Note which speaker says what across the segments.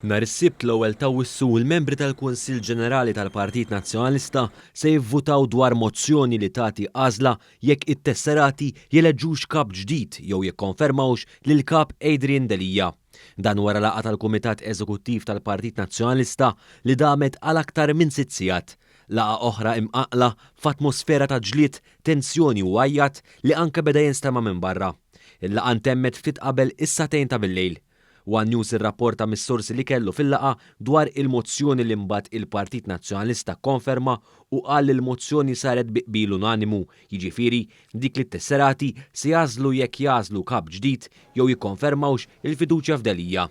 Speaker 1: Nhar is-Sibt l-ewwel t'Awwissu l-membri tal-Kunsill Ġenerali tal-Partit Nazzjonalista se jivvutaw dwar mozzjoni li tagħti għażla jekk it-tesserati jeleġġux kap ġdid jew jikkonfermawx lill-Kap Adrian Delia. Dan wara laqgħa tal-Kumitat Eżekuttiv tal-Partit Nazzjonalista li damet għal aktar minn sitt sigħat. Laqgħa oħra imqanqla f'atmosfera ta' ġlied, tensjoni u għajjat li anke beda jinstema' minn barra. Il-laqgħa ntemmet ftit qabel is-sagħtejn ta' bil-lejl. One News irrapporta mis-sorsi li kellu fil-laqgħa dwar il-mozzjoni li mbagħad il-Partit Nazzjonalista kkonferma u qal li l-mozzjoni saret bi qbil unanimu, jiġifieri dik li t-tesserati se jagħżlu jekk jagħżlu Kap ġdid jew jikkonfermawx il-fiduċja f'Delia.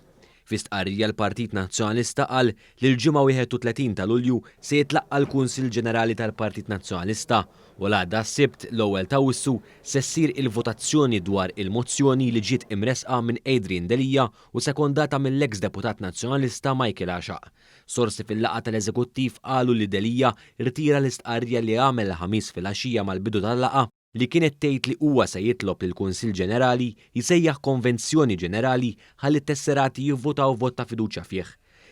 Speaker 1: Fi stqarrija l-Partit Nazzjonalista qal li l-Ġimgħa 31 ta' Lulju se jitlaqqa' l-Kunsill Ġenerali tal-Partit Nazzjonalista u l-għada s-Sibt l-ewwel t'Awwissu se ssir il-votazzjoni dwar il-mozzjoni li ġiet imressqa minn Adrian Delia u sekondata mill-eks Deputat Nazzjonalista Michael Għaxaq. Sorsi fil-laqgħa tal-Eżekuttiv qalu li Delia rtira l-istqarrija li għamel il-Ħamis filgħaxija mal-bidu tal-laqgħa li kienet tgħid li huwa se jitlob lill-Kunsill Ġenerali jsejjaħ Konvenzjoni Ġenerali ħalli t-tesserati jivvutaw vot ta' fiduċja fih.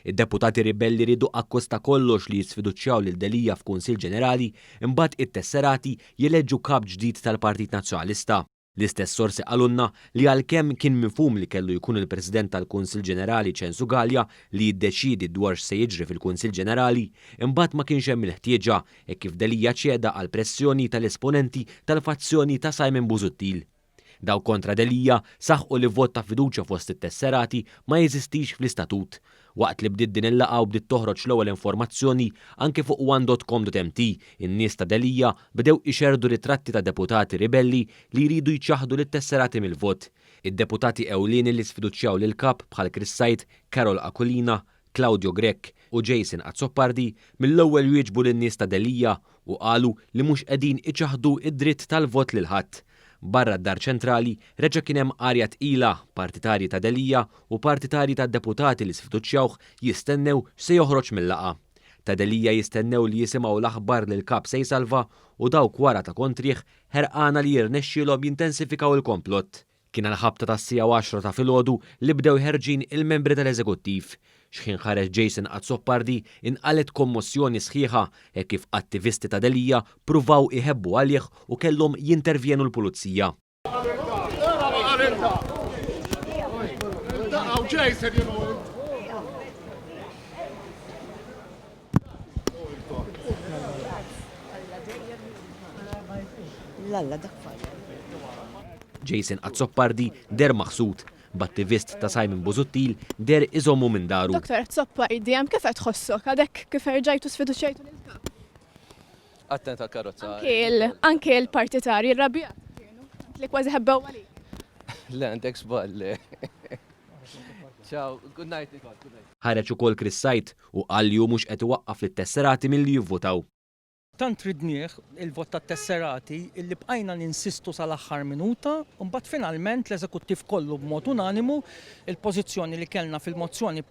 Speaker 1: Id-deputati ribelli riedu akkost ta' kollox li jisfiduċjaw lil Delia f'Kunsill Ġenerali, imbagħad it-tesserati jeleġġu kap ġdid tal-Partit Nazzjonalista. L-istess sorsi qalulna li għalkemm kien mifhum li kellu jkun il-President tal-Kunsill Ġenerali Ċensu Galea li jiddeċiedi dwar x'se jiġri fil-Kunsill Ġenerali, imbagħad ma kienx hemm il-ħtieġa hekk kif Delia ċeda għall-pressjoni tal-esponenti tal-fazzjoni ta' Simon Busuttil. Dawk kontra Delia saħqu li vot ta' fiduċja fost it-tesserati ma jeżistix fl-istatut. Waqt li bdiet din il-laqgħa u bdiet toħroġ l-ewwel informazzjoni, anke fuq one dot com dot mt, in-nies ta' Delia bdew ixerrdu ritratti ta' deputati ribelli li jridu jċaħħdu lit-tesserati mill-vot. Id-deputati ewlieni li sfiduċjaw lill-Kap bħal Chris Said, Karol Aquilina, Claudio Grech u Jason Azzopardi mill-ewwel wieġbu lin-nies ta' Delia u qalu li mhux qegħdin iċaħħdu d-dritt tal-vot lil ħadd. Barra d-Dar Ċentrali reġa' kien hemm arja tqila, partitarji ta' Delia u partitarji tad-deputati li sfiduċjawh jistennew x'se joħroġ mil-laqgħa. Ta' Delia jistennew li jisimgħu l-aħbar li l-Kap se jsalva u dawk wara ta' kontrih ħerqana li jirnexxielhom jintensifikaw il-komplott. Kien għall-ħabta tas-siegħa u għaxra ta' filgħodu li bdew ħerġin il-membri tal-Eżekuttiv. X'ħin ħareġ Jason Azzopardi inqalgħet kommossjoni sħiħa hekk kif attivisti ta' Delia ppruvaw iħebbu għalih u kellhom jintervjenu l-Pulizija. Jason Azzopardi deher maħsud, b'attivist ta' Simon Busuttil deher iżommu minn daru.
Speaker 2: Dottor Azzopardi, hemm kif qed tħossok? Għadek kif erġajtu sfiduċjajtu lill-Kap?
Speaker 3: Attent għall-karozza.
Speaker 2: Anke l-partitarji rrabjati kienu, tant li kważi ħebbew għalik.
Speaker 3: Le, għandek żball, le. Ciao, good night Nicole, good night.
Speaker 1: Ħareġ ukoll Chris Said u qal li hu mhux qed iwaqqaf lit-tesserati milli jivvutaw.
Speaker 4: Tant ridnieh il-vot tat-tesserati illi bqajna ninsistu sal-aħħar minuta u mbagħad finalment l-Eżekuttiv kollu b'mod unanimu il-pożizzjoni li kellna fil-mozzjoni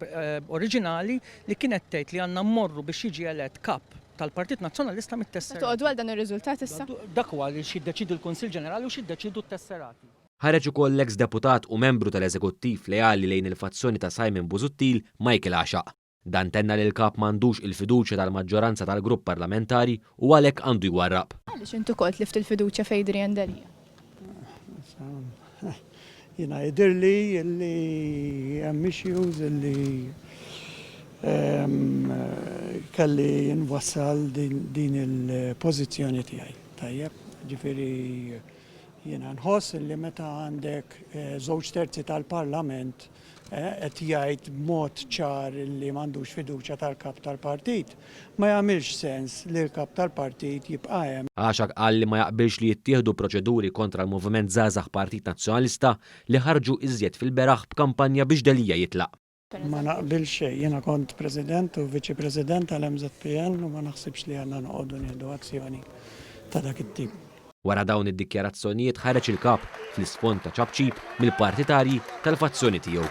Speaker 4: oriġinali li kienet tgħid li għandna mmorru biex jiġi elett Kap tal-Partit Nazzjonalista mit-tesserati.
Speaker 2: Se toqgħodu għal dan ir-riżultat issa?
Speaker 4: Dak huwa li x'jiddeċiedi l-Kunsill Ġenerali u x'jiddeċiedu t-tesserati.
Speaker 1: Ħareġ ukoll l-eks deputat u membru tal-Eżekuttiv leali lejn il-fazzjoni ta' Simon Busuttil, Michael Għaxaq. Dan tenna li l-Kap m'għandux il-fiduċja tal-maġġoranza tal-grupp parlamentari u għalhekk għandu jwarrab.
Speaker 2: Għaliex int ukoll tlift il-fiduċja f'Adrian Delia?
Speaker 5: Jiena jidhirli li hemm issues li kelli nwassal din il-pożizzjoni tiegħi. Tajjeb, ġifieri jiena nħoss li meta għandek żewġ terzi tal-Parlament qed jgħid b'mod ċar li m'għandux fiduċja tal-Kap tal-Partit, ma jagħmilx sens li l-Kap tal-Partit jibqa' hemm.
Speaker 1: Għaxaq qal li ma jaqbilx li jittieħdu proċeduri kontra l-Moviment Żgħażagħ Partit Nazzjonalista li ħarġu iżjed fil-beraħ b'kampanja biex Delia jitlaq.
Speaker 5: Ma naqbilx xejn. Jiena kont President u Viċi President tal-MŻPN u ma naħsibx li għandna noqogħdu nieħdu azzjoni ta' dak it-tip.
Speaker 1: Wara dawn id-dikjarazzjonijiet ħareġ il-Kap, fl-isfond ta' ċapċip mill-partitarji tal-fazzjoni tiegħu.